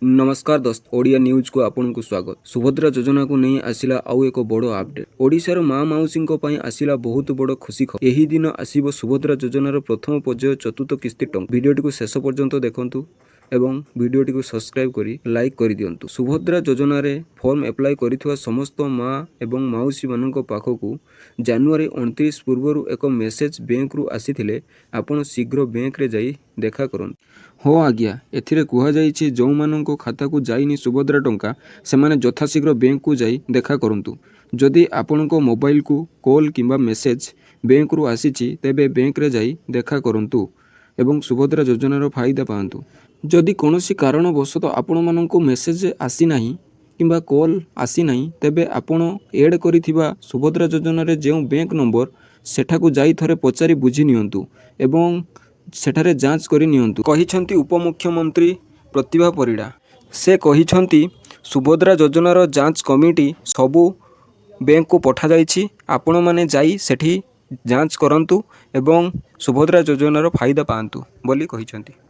ନମସ୍କାର ଦୋସ୍ତ, ଓଡ଼ିଆ ନ୍ୟୁଜ୍କୁ ଆପଣଙ୍କୁ ସ୍ୱାଗତ। ସୁଭଦ୍ରା ଯୋଜନାକୁ ନେଇ ଆସିଲା ଆଉ ଏକ ବଡ଼ ଅପଡେଟ୍। ଓଡ଼ିଶାର ମା ମାଉସୀଙ୍କ ପାଇଁ ଆସିଲା ବହୁତ ବଡ଼ ଖୁସି ଖବର। ଏହି ଦିନ ଆସିବ ସୁଭଦ୍ରା ଯୋଜନାର ପ୍ରଥମ ପର୍ଯ୍ୟାୟ ଚତୁର୍ଥ କିସ୍ତି ଟଙ୍କା। ଭିଡ଼ିଓଟିକୁ ଶେଷ ପର୍ଯ୍ୟନ୍ତ ଦେଖନ୍ତୁ ଏବଂ ଭିଡ଼ିଓଟିକୁ ସବସ୍କ୍ରାଇବ୍ କରି ଲାଇକ୍ କରିଦିଅନ୍ତୁ। ସୁଭଦ୍ରା ଯୋଜନାରେ ଫର୍ମ ଆପ୍ଲାଏ କରିଥିବା ସମସ୍ତ ମା ଏବଂ ମାଉସୀମାନଙ୍କ ପାଖକୁ ଜାନୁଆରୀ 29 ପୂର୍ବରୁ ଏକ ମେସେଜ୍ ବ୍ୟାଙ୍କରୁ ଆସିଥିଲେ, ଆପଣ ଶୀଘ୍ର ବ୍ୟାଙ୍କରେ ଯାଇ ଦେଖା କରନ୍ତୁ। ହଁ ଆଜ୍ଞା, ଏଥିରେ କୁହାଯାଇଛି, ଯେଉଁମାନଙ୍କ ଖାତାକୁ ଯାଇନି ସୁଭଦ୍ରା ଟଙ୍କା, ସେମାନେ ଯଥାଶୀଘ୍ର ବ୍ୟାଙ୍କକୁ ଯାଇ ଦେଖା କରନ୍ତୁ। ଯଦି ଆପଣଙ୍କ ମୋବାଇଲକୁ କଲ୍ କିମ୍ବା ମେସେଜ୍ ବ୍ୟାଙ୍କରୁ ଆସିଛି, ତେବେ ବ୍ୟାଙ୍କରେ ଯାଇ ଦେଖା କରନ୍ତୁ ଏବଂ ସୁଭଦ୍ରା ଯୋଜନାର ଫାଇଦା ପାଆନ୍ତୁ। ଯଦି କୌଣସି କାରଣବଶତଃ ଆପଣମାନଙ୍କୁ ମେସେଜ୍ ଆସିନାହିଁ କିମ୍ବା କଲ୍ ଆସିନାହିଁ, ତେବେ ଆପଣ ଏଡ଼୍ କରିଥିବା ସୁଭଦ୍ରା ଯୋଜନାରେ ଯେଉଁ ବ୍ୟାଙ୍କ ନମ୍ବର, ସେଠାକୁ ଯାଇ ଥରେ ପଚାରି ବୁଝି ନିଅନ୍ତୁ ଏବଂ ସେଠାରେ ଯାଞ୍ଚ କରି ନିଅନ୍ତୁ, କହିଛନ୍ତି ଉପମୁଖ୍ୟମନ୍ତ୍ରୀ ପ୍ରତିଭା ପରିଡ଼ା। ସେ କହିଛନ୍ତି, ସୁଭଦ୍ରା ଯୋଜନାର ଯାଞ୍ଚ କମିଟି ସବୁ ବ୍ୟାଙ୍କକୁ ପଠାଯାଇଛି। ଆପଣମାନେ ଯାଇ ସେଠି ଯାଞ୍ଚ କରନ୍ତୁ ଏବଂ ସୁଭଦ୍ରା ଯୋଜନାର ଫାଇଦା ପାଆନ୍ତୁ ବୋଲି କହିଛନ୍ତି।